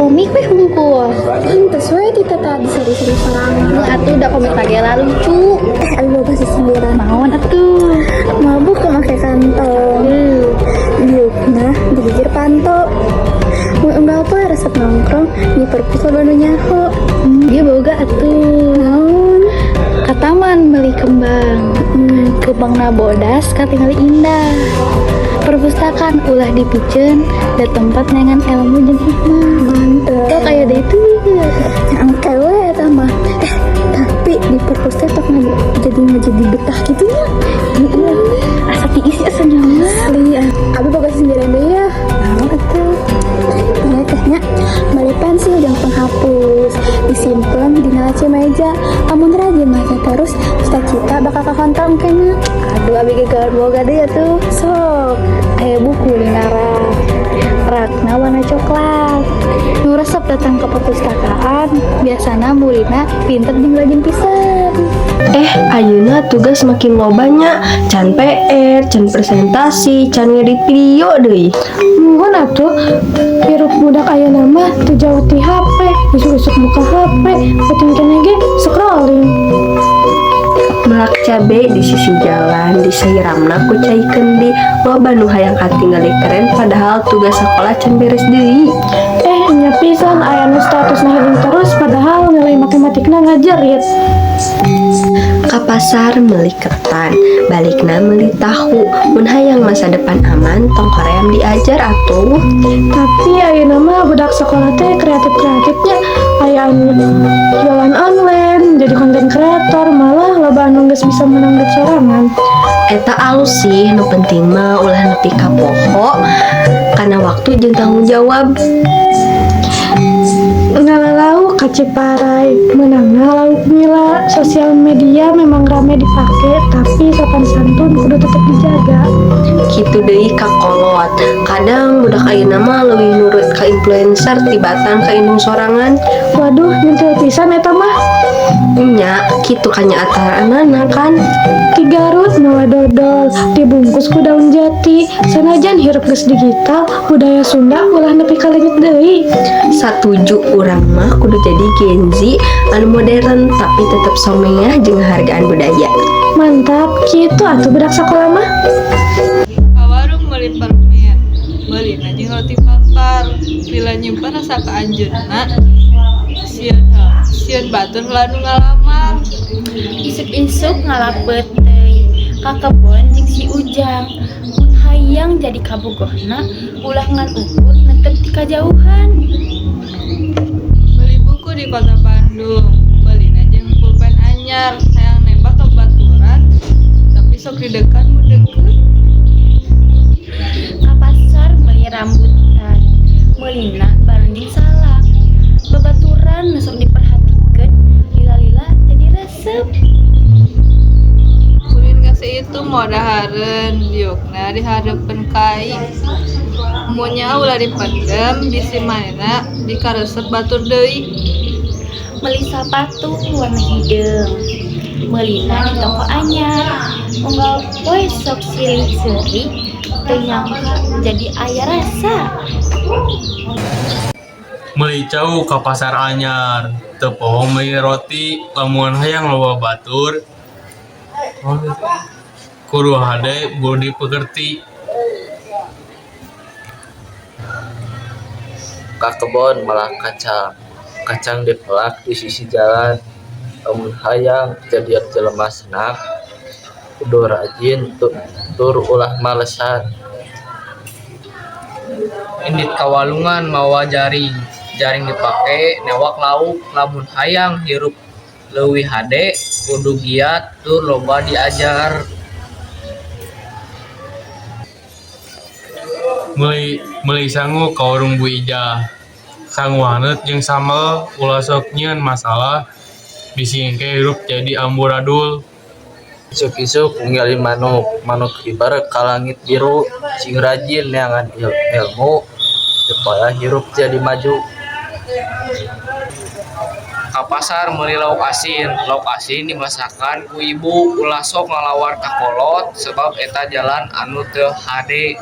Komik we hungkul. Pantes we kita tadi seri-seri sorangan. Nu atuh da komik lagi lah lucu. Eh, abi boga sisindiran. Naon atuh? Mabuk make kantong. Diukna digigir panto. Mun unggal poe resep nongkrong di perpus loba nu nyaho. Dia boga atuh. Naon? Ka taman meuli kembang. Kembangna bodas katingali indah. Perpustakaan ulah dipiceun da tempat neangan ilmu jeung hikmah. Mantep. Tok aya deui tuh. Engke we eta mah. Eh, tapi di perpus teh tok jadi jadi betah gitu nya. Heeh. Asa tiis, asa nyaman. Asli ah. Abi boga sindiran deui ya. Naon atuh? Ya teh nya beli pensil jeung penghapus disimpan di laci meja. Amun rajin maca terus, cita-cita bakal kakontrol kayaknya. Aduh, abi ge boga deui atuh. Sok. Aya buku dina rak. Rakna warna coklat. Nu resep datang ke perpustakaan, biasana muridna pinter jeung rajin pisan. Eh, ayeuna tugas makin loba nya, can PR, can presentasi, can ngedit video deui. Nuhun atuh, hirup budak ayeuna mah teu jauh ti HP, isuk-isuk buka HP, penting keneh ge scrolling. Melak cabe di sisi jalan disiramna ku cai kendi. Loba nu hayang katingali keren, padahal tugas sekolah can beres deui. Eh, nya pisan, aya nu statusna healing terus padahal nilai matematikna ngajerit. Ka pasar meuli ketan, balikna meuli tahu. Mun hayang masa depan aman, tong hoream diajar atuh. Tapi ayeuna mah budak sekolah teh kreatif-kreatifnya, aya anu jualan online, jadi konten kreator, malah loba anu geus bisa menang duit sorangan. Eta alus sih, nu penting mah ulah nepi ka poho kana waktu jeung tanggung jawab. Ngala lauk ka Ciparay, meunangna lauk nila. Sosial media memang rame dipake, tapi sopan santun kudu tetap dijaga. Kitu deui ka kolot, kadang budak ayeuna mah leuwih nurut ka influencer tibatan ka indung sorangan. Waduh, nyentil pisan eta mah. Nya kitu kanyataanana kan. Ti Garut mawa dodol dibungkus ku daun jati. Sanajan hirup geus digital, budaya Sunda ulah nepi ka leungit deui. Satuju, urang mah kudu jadi Gen Z anu modern tapi tetap someah jeung hargaan budaya. Mantap, kitu atuh budak sekolah mah. Ka warung meuli permen, meulina jeung roti bakar. Lila nyimpen rasa ka anjeunna, sieun sieun batur heula nu ngalamar. Isuk-isuk ngala peuteuy ka kebon jeung si Ujang. Mun hayang jadi kabogohna, ulah ngan ukur netep ti kajauhan. Beli buku di kota Bandung, meulina jeung pulpen anyar. Hayang nembak ke baturan tapi sok didekan mun deket. Ka pasar meuli rambutan, meulina bareng jeung salak. Babaturan nu sok diperhatikeun, lila-lila jadi resep. Ulin ka si itu mawa dahareun, diukna di hareupeun kai. Mun nyaho ulah dipendem, bisi manehna dikaresep batur deui. Meuli sapatu warna hideung, meulina di toko anyar. Unggal poe sok silih seuri, teu nyangka jadi aya rasa. Meuli cau ka Pasar Anyar, teu poho meuli roti. Lamun hayang loba batur, kudu hade budi pekerti. Ka kebon melak kacang, kacang dipelak di sisi jalan. Lamun hayang jadi jelema senak, kudu rajin tur ulah malesan. Indit ka walungan mawa jaring, jaring dipake newak lauk. Lamun hayang hirup leuwih hade, kudu giat tur loba diajar. Meuli meuli sangu ka warung Bu Ijah, sangu haneut jeung sambel. Ulah sok nyieun masalah, bisi engke hirup jadi amburadul. Isuk-isuk ningali manuk, manuk kibar ka langit biru. Sing rajin neangan ilmu supaya hirup jadi maju. Ka pasar meuli lauk asin, lauk asin dimasakan ku ibu. Ulah sok ngalawar ka kolot sebab eta jalan anu teu hade.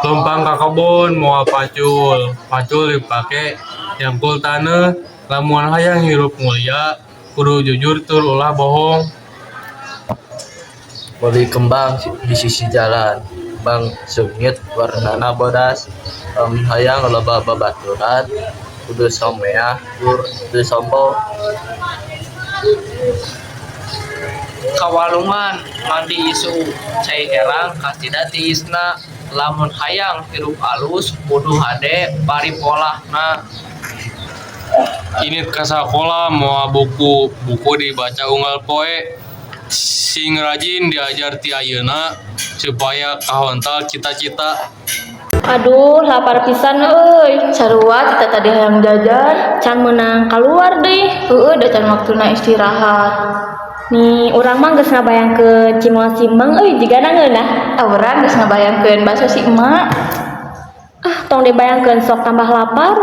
Leumpang ka kebon mawa pacul, pacul dipake nyangkul taneuh. Lamun hayang hirup mulia, kudu jujur tur ulah bohong. Meuli kembang di sisi jalan, kembang seungit warnana bodas. Lamun hayang loba babaturan, kudu someah tur teu sombong. Ka walungan mandi isuk, cai herang kasida tiisna. Lamun hayang hirup alus, kudu hade paripolahna. Indit ka sakola mawa buku, buku dibaca unggal poe. Sing rajin diajar ti ayeuna supaya kahontal cita-cita. Aduh, lapar pisan euy. Sarua kita tadi hayang jajan. Can meunang keluar deui. Heueuh, da can waktuna istirahat. Nih, urang mah geus ngabayangkeun cimol simeng euy, jigana ngeunah. Ah, urang geus ngabayangkeun bakso si emak. Ah, tong dibayangkeun, sok tambah lapar.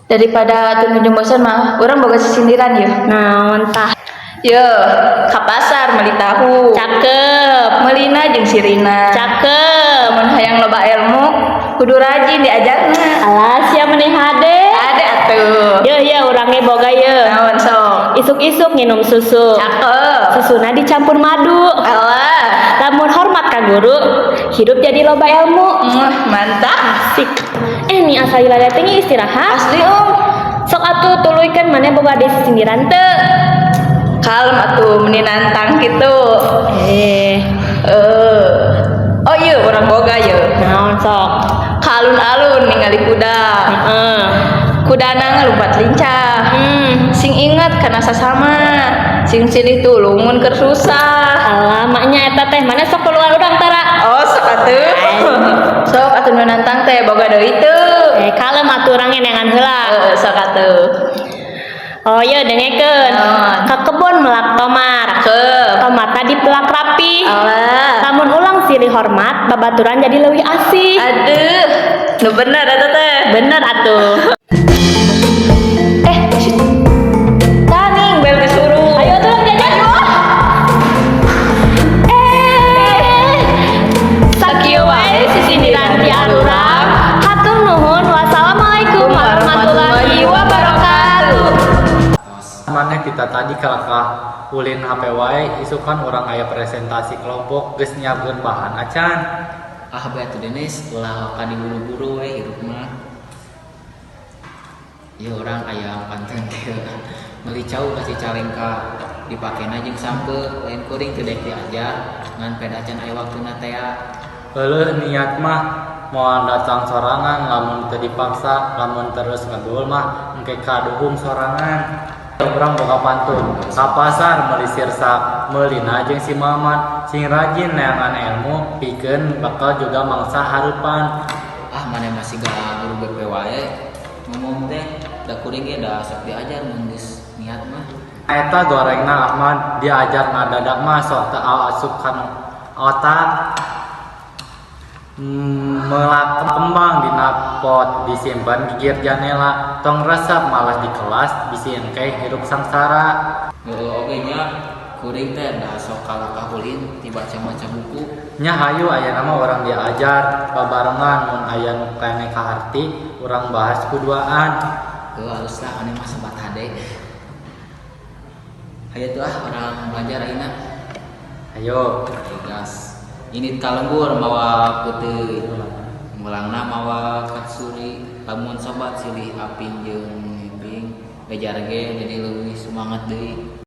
Daripada teu nuju bosan mah, urang boga sisindiran yeuh. Naon tah? Yeuh, ka pasar meuli tahu. Cakep. Meulina jeung si Rina. Cakep. Mun hayang loba ilmu, kudu rajin diajarna. Alah, sia meni hade. Hade atuh. Yeuh, yeuh, urang ge boga yeuh. Naon sok? Isuk-isuk nginum susu. Cakep. Susuna dicampur madu. Alah. Lamun hormat ka guru, hidup jadi loba ilmu. Mantap. Asik. Eh, nih asa lila tinggi istirahat. Asli, Om. Sok atuh tuluykeun, maneh boga deui sisindiran teu? Kalem atuh, meni nantang gitu. Eh, Eh. Oh iya, urang boga yeuh. Naon sok? Ka alun-alun ningali kuda. Heeh. Kudana ngalumpat lincah. Sing inget kana sasama. Sing silih tulung mun keur susah. Alah, maknya eta teh maneh sok keluar urang tara. Oh, sok atuh. Sok atuh nu nantang teh boga deui teu. Eh, kalem atuh, urang neangan heula. Heeh, sok atuh. Oh iya, dengekeun. Naon? Ka kebon melak tomat. Cakep. Tomatna dipelak rapi. Alah. Lamun ulang silih hormat, babaturan jadi leuwih asih. Aduh, nu bener eta teh. Bener atuh. Eh, shit. Taning bel disuruh. Ayo atuh jajan. Eh, sakieu wae sisindiran ti arurang. Hatur nuhun. Wassalamualaikum warahmatullahi wabarakatuh. Maneh kita tadi kalakah ulin HP wae, isukan urang aya presentasi kelompok, geus nyiapkeun bahan acan? Ah, bae atuh Denis, ulah waka diburu-buru we hirup mah. Ieu urang aya pantun kieu. Meuli cau ka Cicalengka, dipakena jeung sampeu, lain kuring teu daek diajar ngan peda can aya waktuna tea. Heuleuh, niat mah moal datang sorangan lamun teu dipaksa, lamun terus ngedul mah engke kaduhung sorangan. Urang boga pantun. Ka pasar meuli sirsak, meulina jeung si Maman. Sing rajin neangan ilmu pikeun bekal juga mangsa hareupan. Ah, maneh masih gak guru BP wae ngomong teh, da kuring ge da sok diajar mun geus niat mah. Eta gorengna, Ahmad, diajar ngadadak mah sok teu asup kana otak. Melak kembang dina pot, disimpan gigir janela. Tong resep malas di kelas, bisi engke hirup sangsara. Heeh oge nya, kuring teh da sok kalakah ulin ti baca-maca buku. Nya, hayu ayeuna mah urang diajar babarengan, mun aya nu keneh kaharti urang bahas ku duaan. Heuh, halus lah, maneh mah sobat hade. Hayu tuh ah, urang belajar ayeuna. Ayo. Oke, gas. Indit ka lembur mawa peuteuy. Mulangna mawa katsuri. Lamun sobat silih aping jeung ngimbing, ngajar ge jadi leuwih sumangat deui.